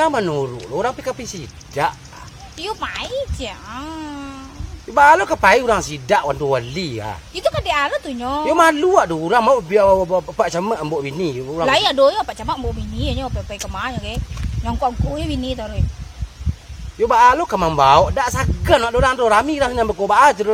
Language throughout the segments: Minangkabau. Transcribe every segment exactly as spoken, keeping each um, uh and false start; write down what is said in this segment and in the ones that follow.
Manuruik lo urang pai ka pai sidak. Iyo, pai je. Baa lo ka pai urang sidak, wan tu wali ah. Itu ka dek alo tu nyo. Yo malu ah tu urang mau bia Pak Camat ambok bini urang. Lai ado yo Pak Camat ambok bini nyo pai, pai ka ma nyo ke. Nyongkok-nyongkok je bini taruih. Yo baa lo ka mambaok, dak sagan awak urang tu rami urang sinan beko baa tu.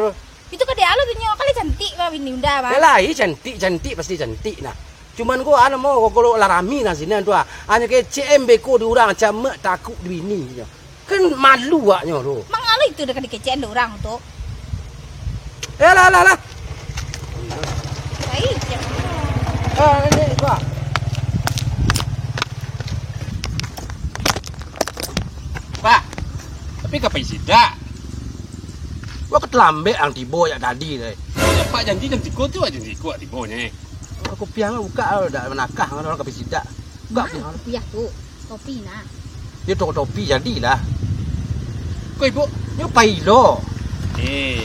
Itu ka dek alo tu nyo, kan lai cantik mah bini Unda mah. Yo lai cantik, cantik pasti cantik nah. Cuman ko anu mo, ko, ko lah rami nah sinan tu ah. Hanyo kecek em beko di urang, Camat takuk di bini nyo. Kan malu awaknyo tu. Mangalo itu dah ka dikecekan dek urang tu. Eh, lah, lah, lah. Baik, jangan. Ah, ni, ni, Pak. Pak, tapi ka pai sidak? Wah, ka talambek ang tibo jak tadi tu. Iyo, Pak janji jam tigo tu, jam tigo tibo nyo. Kupiah ang buka, dak manakah, urang ka pai sidak. Buka kupiah ang. Kupiah tu. Topi nah. Yo, toko topi jadilah. Ko ibu? Yo, pai lo. Eh,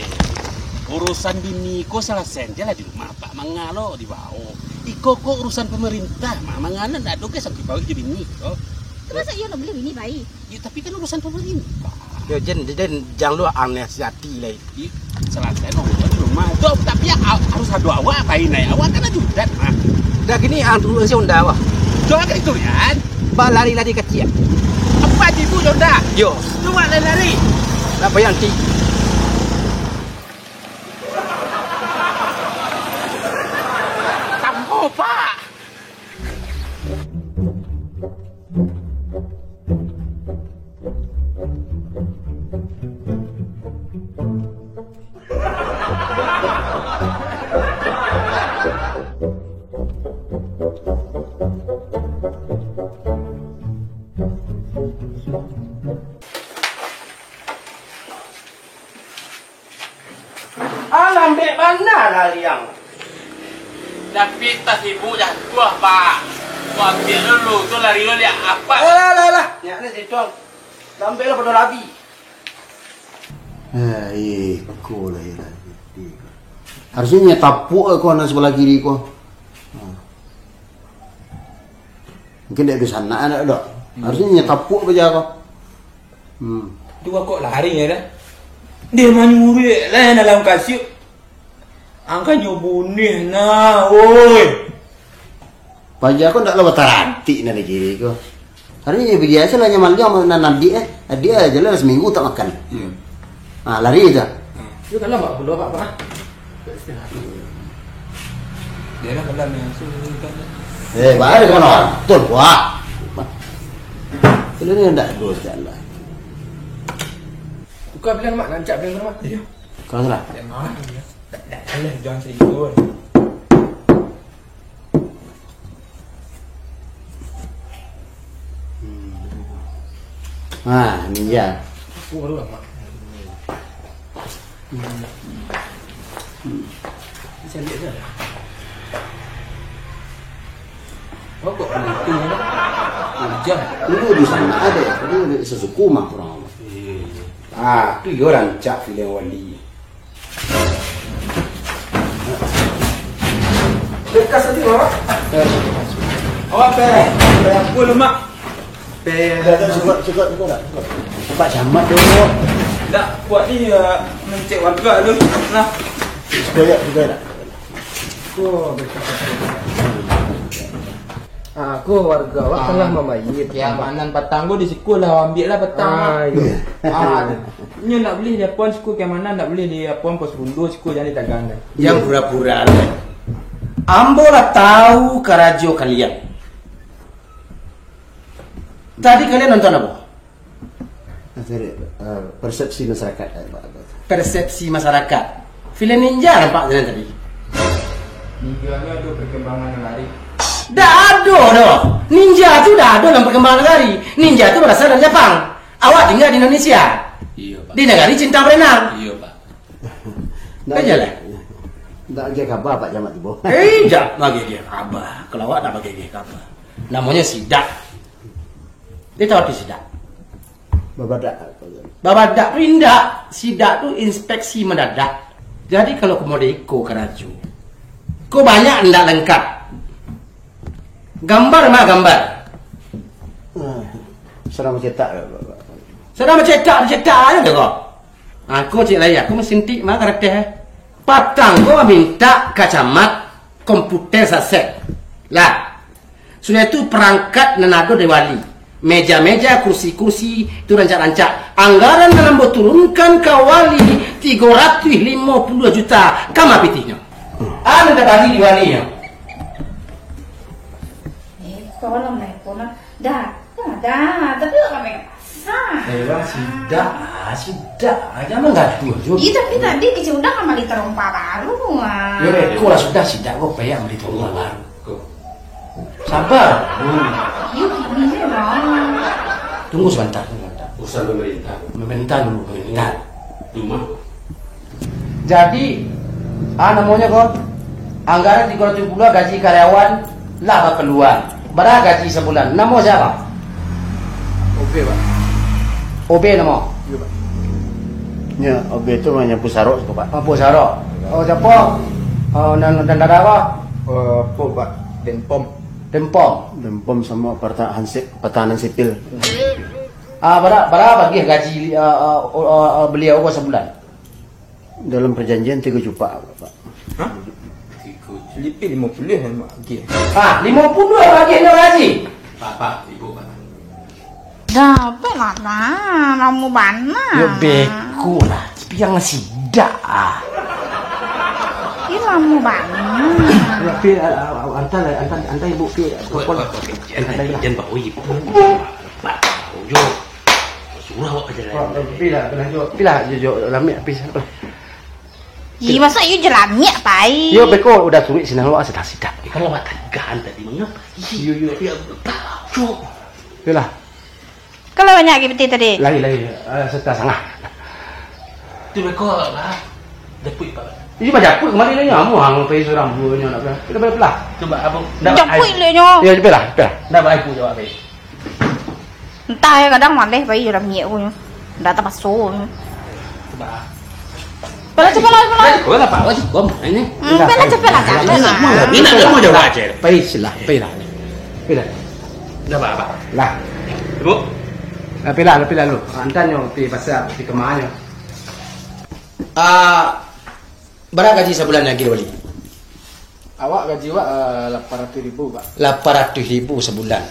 urusan bini ko salasaian je lah di rumah, Pak. Mangalo dibaok. Iko ko urusan pamarintah, Mak. Mangalo ndak ado ke sangkut pauk jo bini ko. Terus iyo nak bali bini, pai? Yo, tapi kan urusan pamarintah. Yo, Jen, Jen, jan lo ang nasihati lai. Ih, salasai nonton di rumah. Dok, tapi ya, ha-, harus ado awak pai nai. Awak kan ajudan, mah. Dah gini, ang turun si Honda, wah. Dok, kan itu, Rian. Balari-lari kacik. Apa di itu, Honda? Yo. Cuma lari-lari. Lah, bayang, Ti. Tambo, Pak. Ah, lambek bana lari ang. Tapi tas ibu jatuah, Pak. Ku ambiak dulu, tu lari lo liak apak. Alah, alah, alah. Nyak ni situ. Lambek lo pado labi. Eh, iko lah, iko lah. Harusnyo nyo tapuak ko nan sabalah kiri ko. Ha. Mungkin dek dusanak anak dok. Hmm. Harusnyo nyo tapuak baja ko. Hmm. Tu kok lari nyo dah. Dia manyuruik lah dalam kasiuk. Angkanyo bunuh nah, oi. Paja ko ndak lo bataratik nan di kiri ko. Hari ni biaso lah nyo maliang nan adiak eh. Adiak aja lah saminggu tak makan. Iya. Ha, lari aja. Hmm. Itu kalau mak pulo apa, Pak? Dia kan kalau langsung minta. Eh, baru kau nonton, wah. Kalau ni ndak dos jalan. Buka bilang mak, nancak bilang mak. Iya. Kau salah. Dia marah dia. Tak, tak boleh, jangan serius. Hmm. Ha, ninja. Aku baru lah, Mak. Hmm. Saya lihat saja. Kau kok begitu, Mak? Hujan. Dulu di sana ada, dulu di sesuku mah kurang. Iya, iya. Ah, tu yo rancak filem Wali. Lekas tadi, Mak. Awak pe, pe apa, Mak? Pe. Dah, dah, cukup, cukup, cukup, dah, cukup. Pak Camat dulu. Dah, kuat ni, ya, mencek warga tu. Nah. Cukup, ya, cukup, dah. Oh, betul. Ah, ko warga awak tangah mamayia. Keamanan patang ko di siko lah, ambiak lah patang. Ah, iyo. Ah, nyo ndak buliah di apoan siko keamanan, ndak buliah di apoan pos ronda siko, jan ditagang deh. Jan pura-pura lah. Ambo lah tahu karajo kalian. Tadi kalian nonton apo? Ah, sorry, eh, persepsi masyarakat, eh, Pak. Persepsi masyarakat. Filem ninja nampak jalan tadi. Ninja ni ada perkembangan nagari. Dak ado doh. Ninja tu dak ado dalam perkembangan nagari. Ninja tu berasal dari Jepang. Awak tinggal di Indonesia. Iya, Pak. Di nagari cinta berenang. Iya, Pak. Ndak aja lah. Ndak agi kaba, Pak Camat tibo. Eh, jak bagi kaba. Kalau awak ndak bagi kaba. Namonyo sidak. Dia tahu arti sidak? Babadak. Babadak tu indak. Sidak tu inspeksi mendadak. Jadi kalau komodiko karajo, ko banyak ndak lengkap. Gambar mah gambar. Ah. Sadang bacetak, Pak. Sadang bacetak, bacetak aja deh kau. Aku cek lai, aku masintik mah karateh. Patang ko mintak kacamat komputer sasek. Lah, sudah itu perangkat nan ado di wali. Meja-meja, kursi-kursi, itu rancak-rancak. Anggaran nan ambo turunkan ka wali tigo ratuih limo puluah juta. Kama pitihnyo. Anu tabagi di walinyo. Eh, tolong lah, Iko, nah. Dah, dah, dah. Tapi awak kami pasang. Eh, bang, sidak, ah, sidak. Jangan gaduah, Jo. Ih, tapi tadi kecil udah kan bali tarompa baru, ah. Yo, reko lah sudah, sidak kok payah bali tarompa baru. Sabar. Hmm. Yo, gini je, bang. Tunggu sebentar, tunggu sebentar. Urusan pemerintah. Pemerintah dulu, pemerintah. Rumah. Jadi, ah, namonyo ko, anggaran tigo ratuih puluah gaji karyawan lah bakalua. Bara gaji sabulan? Namo siapa? Obe, Pak. Obe namo? Iyo, Pak. Nyo, Obe tu nyapu sarok siko, Pak. Nyapu sarok. Oh, siapa? Oh, nan, nan dada apa? Eh, apa, Pak? Denpom. Denpom. Denpom sama parta-, hansip, pertahanan sipil. Ah, bara, bara bagian gaji, ah, ah, ah, ah, beliau ko sabulan? Dalam perjanjian tigo juta, Pak. Hah? Lipih limo puluah yang mak agiah. Ah, limo puluah bagian nyo gaji. Pak, Pak, Ibu, Pak. Dah, apa lah, nah, lamo bana. Yo, beko lah. Piang sidak, ah. Ih, lamo bana. Yo, pi, ah, ah, antar lah, antar, antar Ibu pi. Wah, wah, wah, jangan, jangan bawa Ibu. Pak, Pak, Jo. Surah awak aja lah. Wah, pi lah, pi lah, Jo. Pi lah, Jo, Jo, lamiak, pi lah. Ih, masa iyo jalaniak, pai? Yo, beko udah suruik sinan awak sidak-sidak. Kalau awak tagahan tadi, mangapa? Yo, yo. Ya, Pak, Jo. Yolah. Kalau banyak lagi peti tadi? Lai, lai. Eh, setengah sangah. Tu beko, Pak. Japuik, Pak. Iyo, bajapuik kamari nyo. Amuah, ang pai surang buanyo nak, pi lah, pi lah. Cuba, Abang. Japuik le nyo. Yo, pi lah, pi lah. Ndak, Pak, Ibu jawab, Pak. Entah ya, kadang maleh pai urang miak ko nyo. Ndak tapaso nyo. Coba. Pala, coba lah, pala. Wala, Pak, wala, kom, ini. Hmm, pala, coba lah, coba lah. Ini nak mau jawab aja. Pai silah, pai lah. Pai lah. Dah, Pak, Pak. Lah. Ibu. Lah, pai lah, pai lah lu. Antanyo pi pasar, pi kemah nyo. Ah, bara gaji sabulan lagi, Wali? Awak gaji awak, eh, lapan ratuih ribu, Pak. Lapan ratuih ribu sabulan.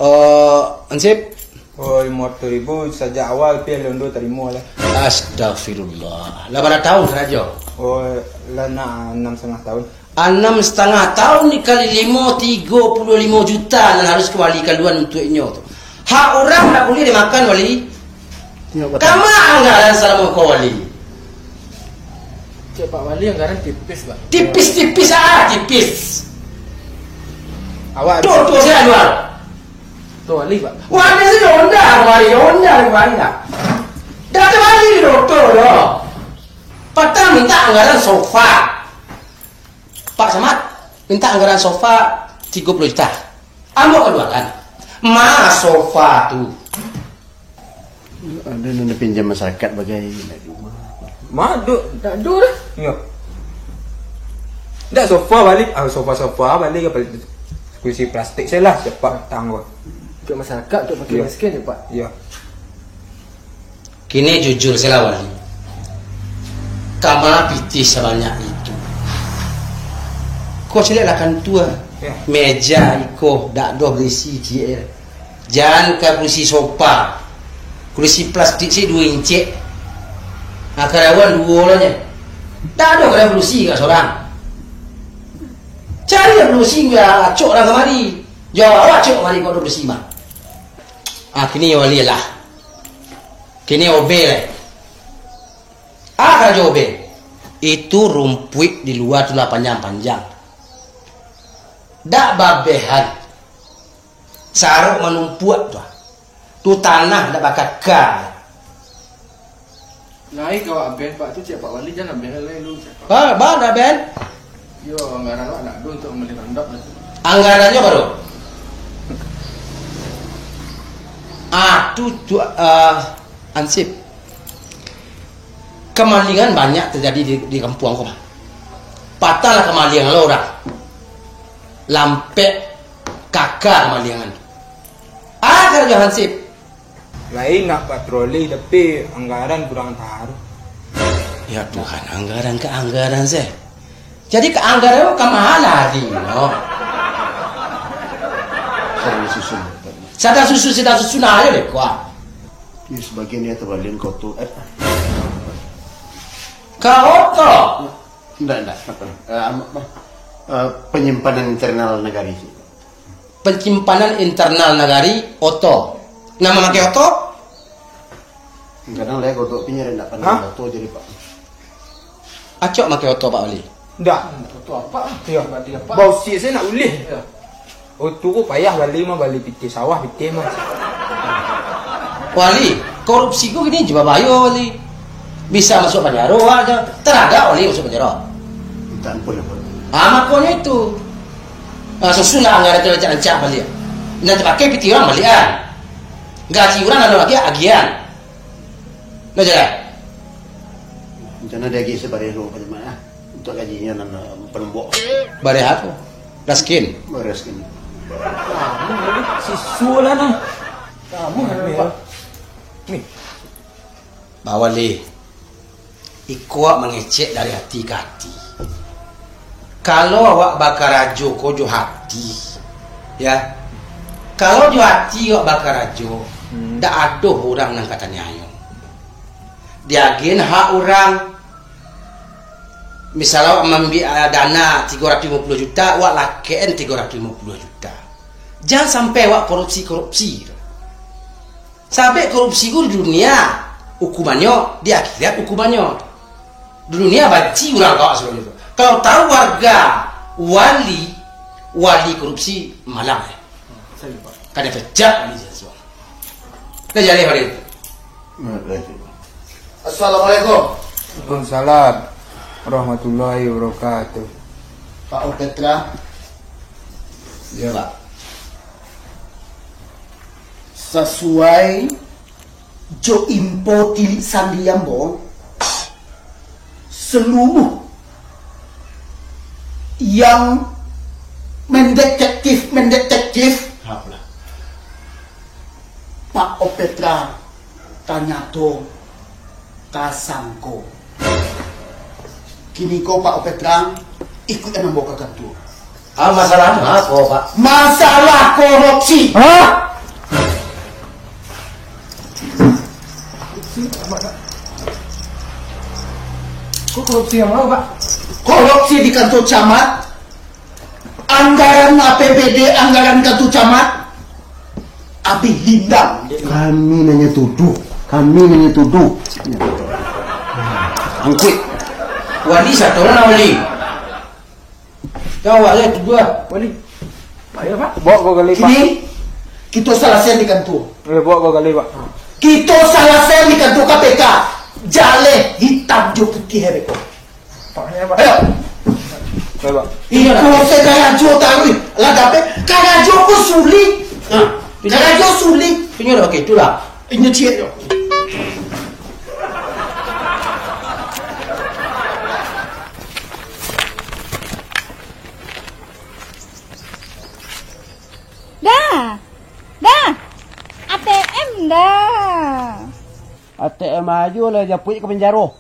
Eh, Ansip? Oh, limo ratuih ribu sajak awal, pi alun do tarimo lah. Astagfirullah. Lah bara taun karajo? Oh, lah nak anam satangah taun. Anam satangah taun dikali limo, tigo puluah limo juta nan harus ka wali kaluan untuak inyo tu. Hak urang ndak buliah dimakan, Wali. Iyo, batua. Kama anggaran salamo ko, Wali? Cek Pak Wali, anggaran tipis, Pak. Tipis-tipis ah, tipis. Awak tu, tu saya luar. Tu Wali, Pak. Wali sajo onda kamari, onda kamari lah. Dah tu Wali tu, tu lo. Patang minta anggaran sofa. Pak Samad, minta anggaran sofa tigo puluah juta. Ambo kaluakan. Ma sofa tu. Ado nan dipinjam masyarakat bagai nak di rumah. Ma, duk, dak ado dah. Iyo. Dak sofa balik, ah, sofa-sofa balik ka balik. Kursi plastik sajo lah, cepat tangguh. Untuk masyarakat, untuk fakir miskin je, Pak. Iyo. Kini jujur sajolah, Wali. Kama pitih sabanyak itu? Ko caliaklah kantua. Yo. Meja iko dak doh barisi K L. Jan ka kursi sofa. Kursi plastik se duo incek. Nah, karyawan duo lah nyo. Dak doh karyawan kursi ka sorang. Cari lah kursi, yo, acok lah kamari. Yo, awak acok kamari kok ado kursi mah. Ah, kini Wali lah. Kini Obe lai. Ah, karajo Obe. Itu rumpuik di lua tu lah panjang-panjang. Dak babehan. Sarok manumpuak tu. Tu tanah dak bakaka. Lai ka awak ben, Pak, tu cek Pak Wali, jan lah ben lai lu, cek Pak. Ba, ba, dak ben? Yo, anggaran awak dak ado untuk mambali randap lah tu. Anggarannyo baru? Ah, tu, tu, ah, Ansip. Kamalingan banyak tajadi di, di kampuang ko mah. Patang lah kamalingan lo urang. Lampek kaka kamalingan. Ah, Rajo Hansip. Lain nak patroli, tapi anggaran kurang taruh. Ya Tuhan, anggaran ka anggaran se. Jadi ka anggaran ka ma lari, no. Sadang susun. Sadang susun, sadang susun ayo deh, kuah. Ini sebagian dia terbalik kotor. Eh. Ka oto. Ndak, ndak. Eh, anu, apa? Eh, penyimpanan internal nagari. Penyimpanan internal nagari, oto. Nama makai oto? Kadang lah, kodok pinyo ndak pandai. Hah? Oto jadi, Pak. Acok makai oto, Pak Wali? Ndak. Oto apa? Iyo. Bau sik se nak ulih. Iyo. Oto ko payah bali mah, bali pitih sawah, pitih mah. Wali, korupsi ko kini jiwa bayo, Wali. Bisa masuk panjaro aja. Taragak Wali masuk panjaro. Minta ampun, ampun. Ah, makonyo itu. Ah, susun lah anggaran tu rancak-rancak baliak. Nan tapakai pitih urang baliak an. Gaji urang nan lagi agian. Nah, jalan. Rencana diagih sabareh dulu, Pak Jamal, ah. Untuk gajinyo nan, eh, panumbok. Bareh apo? Raskin. Bareh raskin. Kamu, sisuo lah, nah. Kamu, Pak. Nih. Pak Wali, iko awak mangecek dari ati ka ati. Kalau awak bakarajo ko jo ati, ya, kalau jo ati awak bakarajo, hmm, ndak ado urang nan ka taniayo. Diagiahan hak urang, misal awak maambiak, ah, dana tigo ratuih limo puluah juta, awak lakekan tigo ratuih limo puluah juta. Jan sampai awak korupsi-korupsi. Sabab korupsi ko di dunia hukumannyo, di akhirat hukumannyo. Di dunia banci urang ka awak sabananyo tu. Kalau tahu warga wali, wali korupsi malang, eh. Ka dipecat wali tu. Dah jaleh wali. Assalamualaikum. Waalaikumsalam warahmatullahi wabarakatuh. Pak Opetra. Ya, Pak. Sasuai jo info tilik sandi ambo, saluruah yang mendetektif, mendetektif, Pak Opetra tanyato tasangko. Kini ko Pak Opetra ikuik ambo ka kantua. Ah, masalah apo, Pak? Masalah korupsi. Hah? Kok korupsi yang mana, Pak? Korupsi di kantor camat. Anggaran A P B D, anggaran kantor camat. Abih lindang. Kami nanya tuduh. Kami nanya tuduh. Angkuik. Wali satu lah, Wali. Kau awak je tuduh lah. Wali. Ayo, Pak. Bawa kau gali, Pak. Kini, kita salasai di kantua. Eh, bawa kau gali, Pak. Kita salasai di kantua K P K. Jaleh hitam jo putih, eh, beko. Pak, ya, Pak. Ayo. Ayo, Pak. Iyo, karajo taruih. Lah, tapi karajo ko sulik. Nah, karajo sulik. Inyo dah pakai itulah. Inyo ciek tu. Dah. Dah. A T M dah. A T M ajo lah japuik ka panjaro.